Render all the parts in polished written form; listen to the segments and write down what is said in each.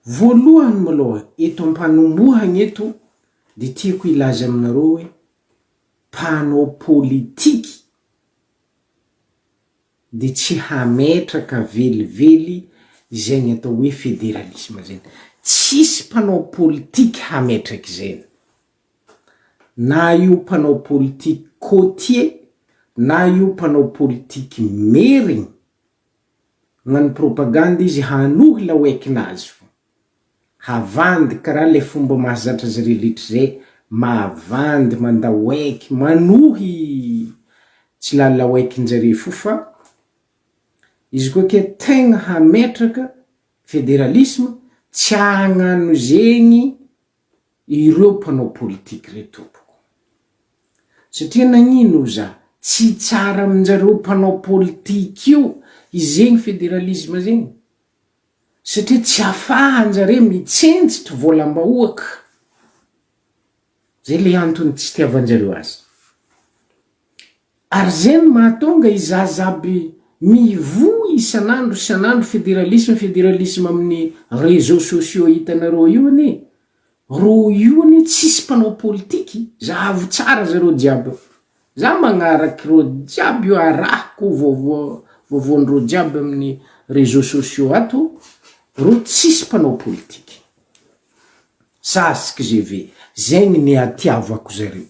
Voalohany malôha, eto am-panombohagna eto de tiako hilaza aminareo hoe mpanao pôlitiky de tsy hametraka velively izegny atao hoe federalisma zegny. Tsisy mpanao pôlitiky hametraky zegny. Na io mpanao pôlitiky côtier na io mpanao pôlitiky merigny, Magnano propagande izy hanohy laoekinazy fô. Havandy karaha le fomba mahazatra azy rehetra zay, mavandy mandaoeky, manohy tsy lany laoekinjare fo fa izy koa ke tegna hametraka federalisme tsy hagnano zegny ireo mpanao politique reo tompoko. Satria nagnino za? Tsy tsara aminjareo mpanao politique io izegny federalisme zegny. Satria tsy afahanjare mitsentsitry volam-bahoaka. Zay le antony tsy itiavanjareo azy. Ary zay no mahatonga i zaza aby mivoy isan'andro isan'andro federalisme federalisme amin'ny réseaux sociaux hitanareo io anie, rô io anie tsisy mpanao politiky, zahavo tsara zareo jiaby io, za magnaraky rô jiaby io arahiko vaovao vaovaon-dreo jiaby amin'ny réseaux sociaux ato, rô tsisy mpanao politiky, ça ce que je veux, zegny ny atiavako zareo.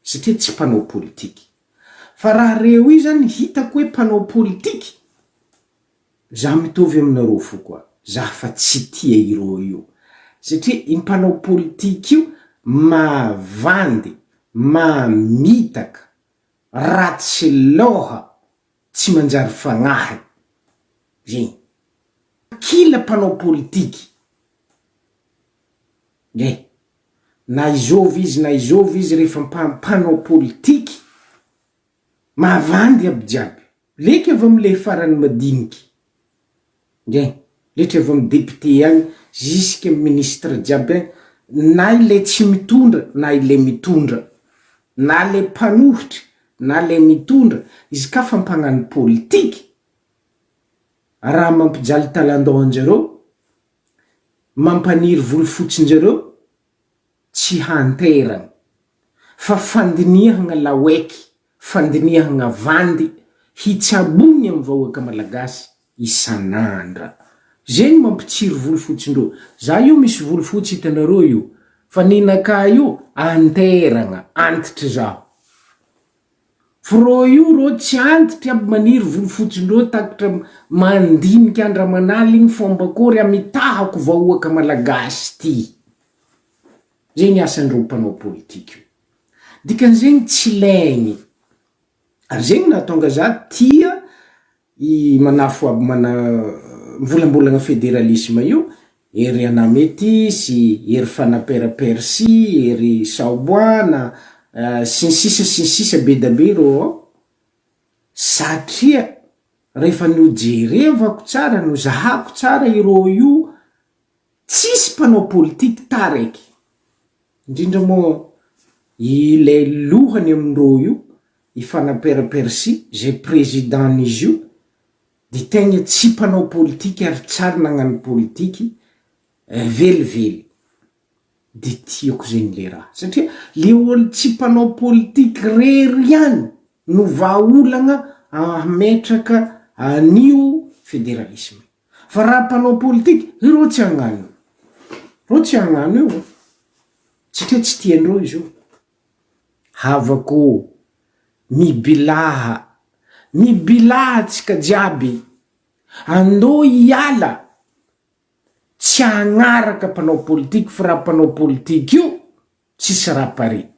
satria tsy mpanao politiky. Fa raha reo io zany hitako hoe mpanao politiky, za mitovy aminareo fo koa, za fa tsy tia ireo io, satria i mpanao politiky io mavandy, mamitaka, ratsy loha, tsy manjary fagnahy, zegny. Kila mpanao politiky. Eh! Na izôvy izy na izôvy izy rehefa mpanao politiky, mavandy aby jiaby. Leky avy amle farany madiniky. Eh! Letry avy amy député agny jusque amy ministre jiaby agny, na ilay tsy mitondra na ilay mitondra, na le mpanohitry na le mitondra, izy ka fa mpagnano politiky, raha mampijaly talan-dohan-jareo, Mampaniry volo fotsin-jareo tsy hanterana fa fandinihagna laoeky, fandinihagna vandy hitsabogny am vahoaka malagasy isan'andra. Zegny mampitsiry volo fotsin-dreo. Za io misy volo fotsy hitanareo io fa ninakah io anteragna, antitry zaho. F'rô io rô tsy antitry aby maniry volofotsin-drô takitra mandinika andro aman'aligny fomba akôry amitahako vahoaka malagasy ty. Zegny asan-drô mpanao politika io. Dikan'izegny tsy ilaigny. Ary zegny nahatonga za tia I manafo aby mana mivolambolagna federalisme io, ery Anametisy, ery Fanapera Percy, ery Saoboana, sy ny sisa sy ny sisa be da be reo ao, satria rehefa nojerevako tsara, nozahako tsara ireo io, tsisy mpanao politiky taraiky, indrindra moa ilay lohany amindreo io, i Fanampera Percy zay président n'izy io de tegna tsy mpanao politiky ary tsary nagnano politiky velively de tiako zegny le raha satria le olo tsy mpanao politiky rery ihany no vahaolagna hametraka an'io federalisme fa raha mpanao politiky ireo tsy hagnano io, reo tsy hagnano io satria tsy tiandreo izy io. Havako ô, mibilaha, mibilaha tsika jiaby, andô hiala, tsy hagnaraka mpanao politiky fa raha mpanao politiky io tsisy raha pare.